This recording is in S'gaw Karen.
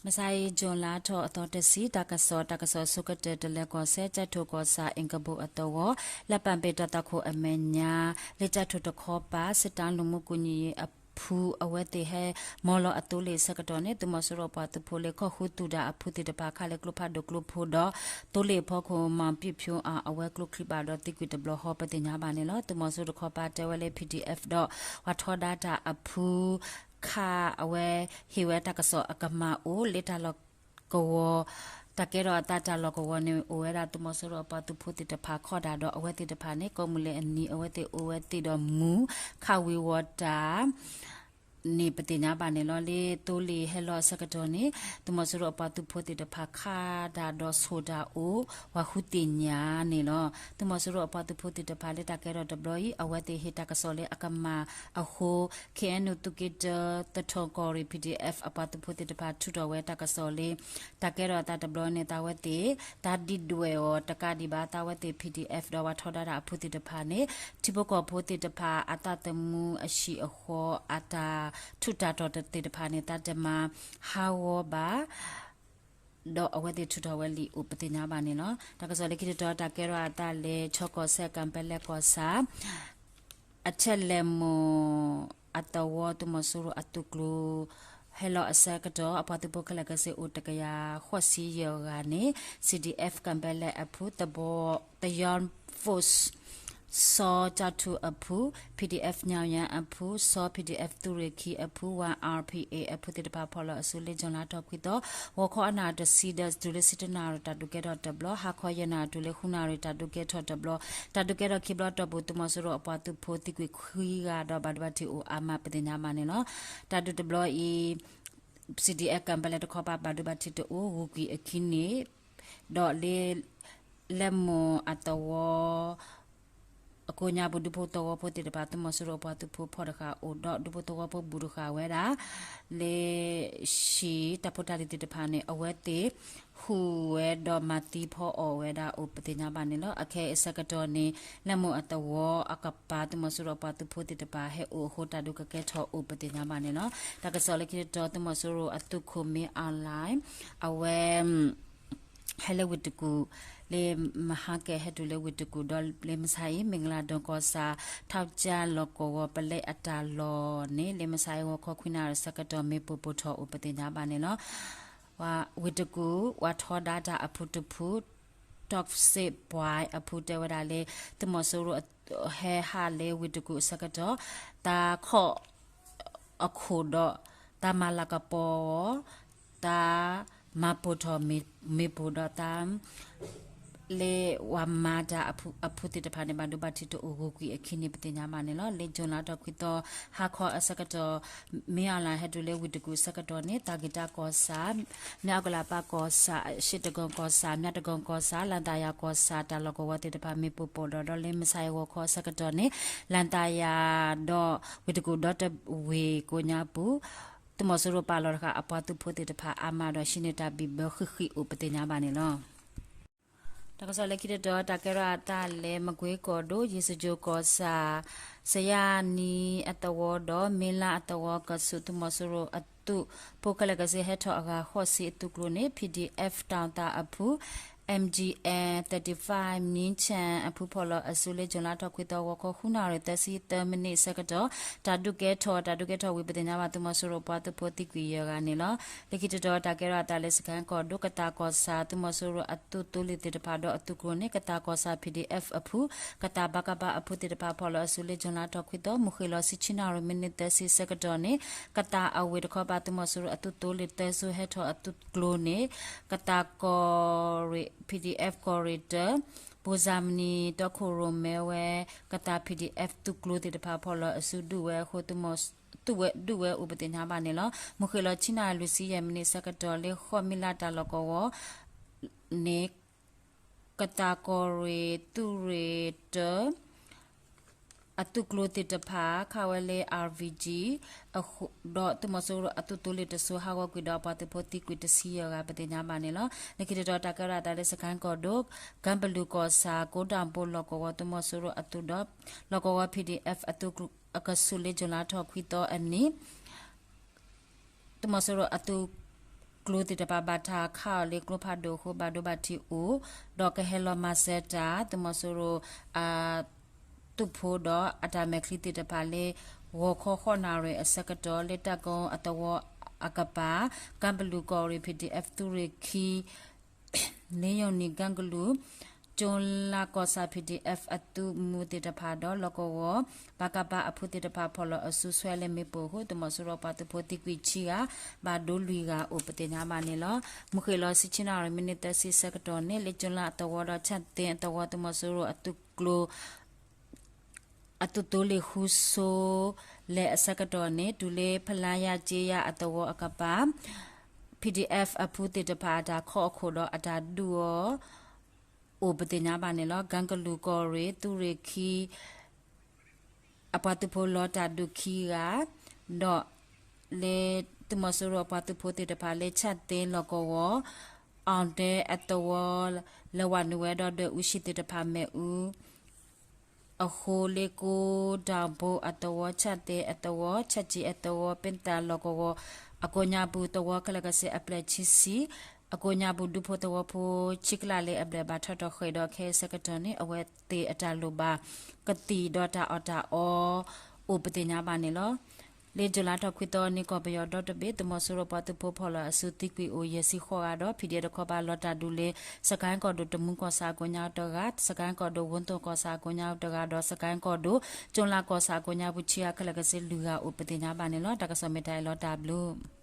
မဆါအံၤ ကၠူၤလါထီၣ်အသီတဆံ တၢ်ကစီၣ်, တၢ်ကစီၣ်အဆိကတၢၢ် တလဲၤကီၢ်စဲၣ် ကၠဲၣ်ထိၣ်ကီၢ်ဆၣ် အ့ၣ်ကဘိၣ်အသဝီ လၢပာ်ဘ့ၣ်တၢ်သွၣ်ခိၣ်အမဲာ်ညါ လၢကၠဲၣ်ထိၣ်တခီပၤ စစ်တမ်းလူမှုကူညီရေးအဖု အဝဲသ့ၣ်ဟဲမီလီၤအသိလ့ၣ်အဆၢကတီၢ်န့ၣ် သုးမီၤစိရိၤအပှၤသုးဖိလၢကီၢ်ဃုသူၣ်တၢ်အဖုသ့ၣ်တဖၣ် ခးလၢကျိဖးဒိၣ်ကျိဖိဒီး သိလ့ၣ်အဖီခိၣ် မီၣ်ပံၣ်ဖၠိအ အဝဲကျိချံဘၣ်ဒီးသံကွံာ်တဘျီဃီ ပသ့ၣ်ညါဘၣ်န့ၣ်လီၤ. သုးမီၤစိရိၤတခီပၤတဲဝဲလၢ ပီၣ်ဒံၣ်အဲၣ်ဖ် ဒီးပှၤထီဒါတၢ်အဖု ခးအဝဲ ဟ့ၣ်ဝဲတၢ်ကစီၣ်အကမၣ်အိၣ်လၢတၢ်လီၢ်ကဝီၤ တၢ်ကဲထီၣ်အသးတၢ်လီၢ်ကဝီၤန့ၣ် အိၣ်ဝဲဒၣ်သုးမီၤစိရိၤအပှၤသုးဖိသ့ၣ်တဖၣ်ခီဒၣ်ဒီး အဝဲသ့ၣ်တဖၣ်န့ၣ် ကိးမုၢ်လၢအနံၤ အဝဲသ့ၣ်အိၣ်ဝဲသ့ၣ်ဒီးမူၤ ခးဝံၤဝီၤတၢ် န့ၣ်ပသ့ၣ်ညါဘၣ်န့ၣ်လီၤ. လၢသိလ့ၣ်ဟဲလီၤအဆၢကတီၢ်န့ၣ် သုးမီၤစိရိၤအပှၤသုးဖိသ့ၣ်တဖၣ်ခးတၢ်ဒီးဆိၣ်တၢ်အိၣ် ပှၤဃုသ့ၣ်ညါန့ၣ်လီၤ. သုးမီၤစိရိၤအပှၤသုးဖိသ့ၣ်တဖၣ်လၢတၢ်ကဲထီၣ်တဘျီအံၤ အဝဲသ့ၣ်ဟ့ၣ်တၢ်ကစီၣ်လၢအကမၣ်အဃိ ခ့ၣ်အဲၣ်ယူၣ် သုးက့တၢ သထီၣ်ကီၢ်ရ့ၣ် ပီၣ်ဒံၣ်အဲၣ်ဖ် အပှၤသုးဖိသ့ၣ်တဖၣ်ထုးထီၣ်ဝဲတၢ်ကစီၣ်လၢ တၢ်ကဲထီၣ်အသးတဘျီန့ၣ် သးဝဲသ့ၣ် တၢ်ဒုးဒွဲၣ်အီၤတကးဒံးဘၣ် သးဝဲသ့ၣ် ပီၣ်ဒံၣ်အဲၣ်ဖ် ဒီးပှၤထီဒါတၢ်အဖုသ့ၣ်တဖၣ်န့ၣ် ထံဖိကီၢ်ဖိသ့ၣ်တဖၣ်အသးသမူအဟံၣ်အဃီ အတၢ်ထူးတၢ်တီၤသ့ၣ်တဖၣ်န့ၣ် သးတမၤဟးဂီၤဘၣ် ဒီးအဝဲသ့ၣ်ထုးထီၣ်ဝဲလံာ်အိၣ်ပသ့ၣ်ညါဘၣ်န့ၣ်လီၤ. တၢ်ကစီၣ်လၢခံတတီၤ တၢ်ကဲထီၣ်အသးလၢ ခၠီကီၢ်စဲၣ် ကၣ်ပဲလဲၣ်ကီၢ်ဆၣ် အထက်လဲၣ်မိၢ်အသဝီ သုးမီၤစိရိၤအသုးကျိၤ ဟဲလီၤအဆၢကတီၢ် အပှၤသုးဖိခဲလၢာ်ခဲဆ့အိၣ်တကယၤဃိးဆံယဲၢ်ဂၤန့ၣ် CDF ကၣ်ပဲလဲၣ်အဖု သဘီ သယီ force စီၤကၠၣ်ထူၣ်အဖု PDF ညါယါအဖု စီၤ PDF သုးရ့ၣ်ခံအဖု ဝါ RPA အဖုသ့ၣ်တဖၣ်ဖီၣ်လီၤအစုလၢ ကၠူၤလါထီၣ်ခွံသီ ဂီၤခီအနၣ်တဆံဒီးတုၤလၢဆံတၢနၣ်ရံၣ် တၢ်ဒုးကဲထီၣ်တဘျီ ဟါခီယဲၢ်နၣ်ရံၣ်တုၤလၢဃုနၣ်ရံၣ် တၢ်ဒုးကဲထီၣ်တဘျီ တၢ်ဒုးကဲထီၣ်ခံဘျီတီၢ်ပူၤ သုးမီၤစိရိၤအပှၤသုးဖိသံကွံာ်ခွံဂၤဒီးဘၣ်ဒိဘၣ်ထံးအိၣ်အါမးပသ့ၣ်ညါဘၣ်န့ၣ်လီၤ. တၢ်ဒုးတဘျီအံၤ CDF ကၣ်ပဲလဲၣ်တခီပၤ ဘၣ်ဒိဘၣ်ထံးတအိၣ် ဂုၤကွံာ်အခံန့ၣ် ဒီးလၢ လဲၣ်မိၢ်အသဝီ အကိးညါပူၤ ဒူဖိသဝီဖိသ့ၣ်တဖၣ် သုးမီၤစိရိၤအပှၤသုးဖိဖီၣ်တဃၣ်အိၣ်ဒီး ဒူဖိသဝီဖိဘူးတဃၣ်ဝဲဒၣ် လၢ ဟံၣ်တၢ်ဖိတၢ်လံၤသ့ၣ်တဖၣ်န့ၣ် အဝဲသ့ၣ် ဟူးဝဲဒီးမၤသံဖီအီၣ်ဝဲဒၣ်အိၣ်ပသ့ၣ်ညါဘၣ်န့ၣ်လီၤ. အခဲအံၤအဆၢကတီၢ်န့ၣ် လဲၣ်မိၢ်အသဝီအကပၤ သုးမီၤစိရိၤအပှၤသုးဖိသ့ၣ်တဖၣ် ဟဲအိၣ်အဃိ တၢ်ဒုးကကဲထီၣ်အိၣ်ပသ့ၣ်ညါဘၣ်န့ၣ်လီၤ. တၢ်ကစီၣ်လၢခံတတီၤ သုးမီၤစိရိၤအသုးခိၣ် မ့ၢ်အီၣ်လဲၣ် အဝဲ ဟဲလၢဝ့ၢ်တကူၣ် လၢမဟါကဲဟဲတုၤလၢဝ့ၢ်တကူၣ်ဒီး လၢမဆါအံၤ မ့ၢ်ကလၤဒိၣ်ကီၢ်ဆၣ် ထီကၠၢ်လီၢ်ကဝီၤ ပလဲအတၢ်လီၢ်န့ၣ် လၢမဆါအံၤ ဂီၤခီခွံနၣ်ရံၣ်ဆၢကတီၢ် မ့ၣ်ပိၢ်ပိၢ်ထီၣ်အိၣ်ပသ့ၣ်ညါဘၣ်န့ၣ်လီၤ. ဝ့ၢ်တကူၣ် ပှၤထီဒါတၢ်အဖုတဖု toxic ပှၤအဖုတဲဝဲဒၣ်လၢ သုးမီၤစိရိၤ ဟဲဟးလၢဝ့ၢ်တကူၣ်အဆၢကတီၢ် တၢ်ခီၣ် အခိၣ်ဒီး တၢ်မၤလၤကပီၤအီၤ တၢ်မၤပိၢ်ထီၣ်မ့ၣ်ပိၢ်ဒီးတၢ် လၢပှၤမၤတၢ်အဖုသ့ၣ်တဖၣ်န့ၣ် ဘၣ်ဒိဘၣ်ထံးတအိၣ် ဂုၤကွံာ်အခံန့ၣ် ပသ့ၣ်ညါဘၣ်န့ၣ်လီၤ. လၢကၠူၤလါထီၣ်ခွံသီ ဟါခီအဆၢကတီၢ် မ့ၢ်အီၣ်လဲၣ်ဟဲတုၤလၢဝ့ၢ်တကူၣ်အဆၢကတီၢ်န့ၣ် သးက့ၤတၢ်ကီၢ်ဆၣ် မၠၣ်အကလးပၢ်ကီၢ်ဆၣ် ရှ့တကီၢ်ကီၢ်ဆၣ် မၠၣ်တကီၢ်ကီၢ်ဆၣ် လၣ်သးယၤကီၢ်ဆၣ် တၢ်လီၢ်ကဝီၤသ့ၣ်တဖၣ် မ့ၣ်ပိၢ်ပိၢ်ဒီး ဒီးလၢမဆါအံၤဂီၤခီအဆၢကတီၢ်န့ၣ် လၣ်သးယၤဒီး ဝ့ၢ်တကူၣ်ဒီတဝ့ၢ်ကိးညါပူၤ သုးမီၤစိရိၤပာ်လီၤတဃာ် အပှၤသုးဖိသ့ၣ်တဖၣ်အါမးဒီး ဟံးန့ၢ်တၢ်ဘံၣ်ဘၢဃံးဃံးအိၣ်ပသ့ၣ်ညါဘၣ်န့ၣ်လီၤ. တၢ်ကစီၣ်လၢခံတတီၤ တၢ်ကဲထီၣ်အသးလၢ မကွ့ကီၢ်ဒိၣ် ယ့ၣ်စကၠိၣ်ကီၢ်ဆၣ် စယါနံၤအသဝီဒီး မ့လါအသဝီ ကဆူး သုးမီၤစိရိၤအသုးဖိခဲလၢာ်ခဲဆ့ ဟဲထီၣ်အဂၤဃိးဆံအသုးကျိၤန့ၣ် ပီၣ်ဒံၣ်အဲၣ်ဖ် တၢ်သးအဖု MGN thirty-five မံၣ်ဆၣ်အဖုဖီၣ်လီၤအစုလၢ ကၠူၤလါထီၣ်ခွံသီ ဂီၤခီဃုနၣ်ရံၣ်သၢဆံသၢမံးနံးအဆၢကတီၢ် တၢ်ဒုးကဲထီၣ် တၢ်ဒုးကဲထီၣ်ဝံၤ ပသ့ၣ်ညါဘၣ် သုးမီၤစိရိၤပှၤသုးဖိသံကွံာ်ယဲၢ်ဂၤန့ၣ်လီၤ. လၢခံတတီၤ တၢ်ကဲထီၣ်အသးလၢ စကဲၣ်ကီၢ်ဒိၣ် ကသးကီၢ်ဆၣ် သုးမီၤစိရိၤအသုးသိလ့ၣ်သ့ၣ်တဖၣ်ဒီးအသုးကျိၤန့ၣ် ကသးကီၢ်ဆၣ် ပီၣ်ဒံၣ်အဲၣ်ဖ် အဖု ကသးဘၣ်ကဘၣ်အဖုသ့ၣ်တဖၣ် ဖီၣ်လီၤအစုလၢ ကၠူၤလါထီၣ်ခွံသီ မုၢ်ဃ့ၢ်လီၤဆံဆံနၣ်ရံၣ်မံးနံးသၢဆံအဆၢကတီၢ်န့ၣ် ကသးအဝ့ၢ်တခီပၤ သုးမီၤစိရိၤအသုးသိလ့ၣ်သၢစိၤဟဲထီၣ်အသုးကျိၤန့ၣ် ကသးကီၢ်ရ့ၣ် ပီၣ်ဒံၣ်အဲၣ်ဖ် ကီၢ်ရ့ၣ်တၢ ဘိၣ်စၣ်မနံၤ တီခိၣ်ရိၣ်မဲဝဲ ကသး ပီၣ်ဒံၣ်အဲၣ်ဖ် သုးကျိၤသ့ၣ်တဖၣ် ဖီၣ်လီၤအစုဒုးဝဲအဃိ သုးဝဲဒုးဝဲအိၣ်ပသ့ၣ်ညါဘၣ်န့ၣ်လီၤ. မုၢ်ဃ့ၢ်လီၤဆံနၣ်ရံၣ်လွံၢ်ဆံယဲၢ်မံးနံးအဆၢကတီၢ်လၢ ဃိးမံးလါတၢ်လီၢ်ကဝီၤန့ၣ် ကသးကီၢ်ရ့ၣ် သုးရ့ၣ်တၢ အသုးကျိၤသ့ၣ်တဖၣ် ခးဝဲလၢ အၣ်ဘံၣ်ကၠံ ဒီးသုးမီၤစိရိၤအသုးသိလ့ၣ်တစိၤ ဟးဂီၤကွံာ်ဒီးပှၤသုးဖိသံကွံာ်တဆံယဲၢ်ဂၤ ပသ့ၣ်ညါဘၣ်န့ၣ်လီၤ. လၢခံတတီၤ တၢ်ကဲထီၣ်အသးလၢ စကဲၣ်ကီၢ်ဒိၣ် ကၣ်ဘလူးကီၢ်ဆၣ် ကိးတၢ်ဘိလီၢ်ကဝီၤ သုးမီၤစိရိၤအသုးဒီး လီၢ်ကဝီၤ ပီၣ်ဒံၣ်အဲၣ်ဖ် အသုးအကဆူးလၢ ကၠူၤလါထီၣ်ခွံသီအနံၤ သုးမီၤစိရိၤအသုး ကျိသ့ၣ်တဖၣ်ဘၣ်တၢ်ခးအီၤလၢကျိဖးဒိၣ်အဃိ ဘၣ်ဒိဘၣ်ထံးအိၣ်, ဒီးကဟဲလီၤမၤစၢၤတၢ် သုးမီၤစိရိၤ သုးဖိဒီးအတၢ်မဲာ်ချံသ့ၣ်တဖၣ်လၢ ဂီၤခီဃိးနၣ်ရံၣ်အဆၢကတီၢ် လၢတၢ်ကိအသဝီအကပၤ ကၢ်ဘလူးကီၢ်ရ့ၣ် ပီၣ်ဒံၣ်အဲၣ် သုးရ့ၣ်ခံ လ့ယိၤနံၣ် ကၢ်ကလူး ကၠိလါကီၢ်ဆၣ် ပီၣ်ဒံၣ်အဲၣ် အသုးမုၢ်သ့ၣ်တဖၣ်ဒီး လီၢ်ကဝီၤ ပကဖ အဖုသ့ၣ်တဖၣ် ဖီၣ်လီၤအစုဆွဲလၢမ့ၣ်ပိၢ်အဃိ သုးမီၤစိရိၤပှၤသုးဖိသံကွံာ်ဆံဂၤ ဘၣ်ဒိလွံၢ်ဂၤအိၣ်ပသ့ၣ်ညါဘၣ်န့ၣ်လီၤ. မုၢ်ဃ့ၢ်လီၤဆံဆံနၣ်ရံၣ် မံးနံးသၢဆံဆၢကတီၢ်န့ၣ် လၢကၠိလါအသဝီဒီး ဆၣ်သ့အသဝီ သုးမီၤစိရိၤအသုးကျိၤ အသုးသိလ့ၣ်ဃုဆိ လဲၤအဆၢကတီၢ်န့ၣ် တုၤလၢဖလါယါကၠ့ယါအသဝီအကပၤ ပီၣ်ဒံၣ်အဲၣ် အဖုသ့ၣ်တဖၣ်အတၢ်ခီအခိၣ်ဒီးအတၢ်ဒုးအီၤ အိၣ်ပသ့ၣ်ညါဘၣ်န့ၣ်လီၤ. ကၢ်ကလူးကီၢ်ရ့ၣ် သုးရ့ၣ်ခံ အပှၤသုးဖိလီၤတၢ်ဒုးခံဂၤ ဒီး လၢသုးမီၤစိရိၤအပှၤသုးဖိသ့ၣ်တဖၣ်လၢ ဆၣ်သ့လီၢ်ကဝီၤ အီၣ်ဒဲအသဝီ လဲၤဝးနုာ်ဝဲဒီးဒွဲၣ်အူဆံသ့ၣ်တဖၣ်မ့ၣ်အူ အဃိ လၢကိးတၢ်ဘိအသဝီ ဆၣ်သ့အသဝီ ဆၣ်ကၠံအသဝီ ပ့ၣ်သၣ်လီၢ်ကဝီၤ အကိးညါပူၤသဝီခဲလၢာ်ကစ့အပျဲၢ်ဆံဆံ အကိးညါပူၤဒူဖိသဝီဖိ ဆံကလးလၢအဘျဲၣ်ဘၣ်ထီၣ်ထီၣ်ဃ့ၢ်ဒီးခဲအံၤဆၢကတီၢ်န့ၣ် အဝဲသ့ၣ်အတၢ်လိၣ်ဘၣ်ကသံၣ်ဒီးတၢ်အီၣ်တၢ်အီ အိၣ်ပသ့ၣ်ညါဘၣ်န့ၣ်လီၤ. လၢကၠူၤလါထီၣ်ခွံသီအနံၤ ကီၢ်ပယီၤဒီတဘ့ၣ် သုးမီၤစိရိၤပှၤသုးဖိဖီၣ်လီၤအစုသံကွံာ်အိၣ်ယဲၢ်ဆံဃိးဂၤဒီး ပီၣ်ဒံၣ်အဲၣ်တခီပၤလီၤတၢ်ဒုးလၢ စကဲၣ်ကီၢ်ဒိၣ်တမူကီၢ်ဆၣ်အကိးညါတဂၤ, စကဲၣ်ကီၢ်ဒိၣ်ဝူသိၣ်ကီၢ်ဆၣ်အကိးညါတဂၤဒီး စကဲၣ်ကီၢ်ဒိၣ် ကၠိလါကီၢ်ဆၣ်အကိးညါပူၤဆံဂၤခဲလၢာ်ကစ့လွံၢ်ဂၤအိၣ်ပသ့ၣ်ညါဘၣ်န့ၣ်လီၤ. တၢ်ကစီၣ်မ့ၢ်တၢ်အံၤလီၤ တၢ်ဘျုး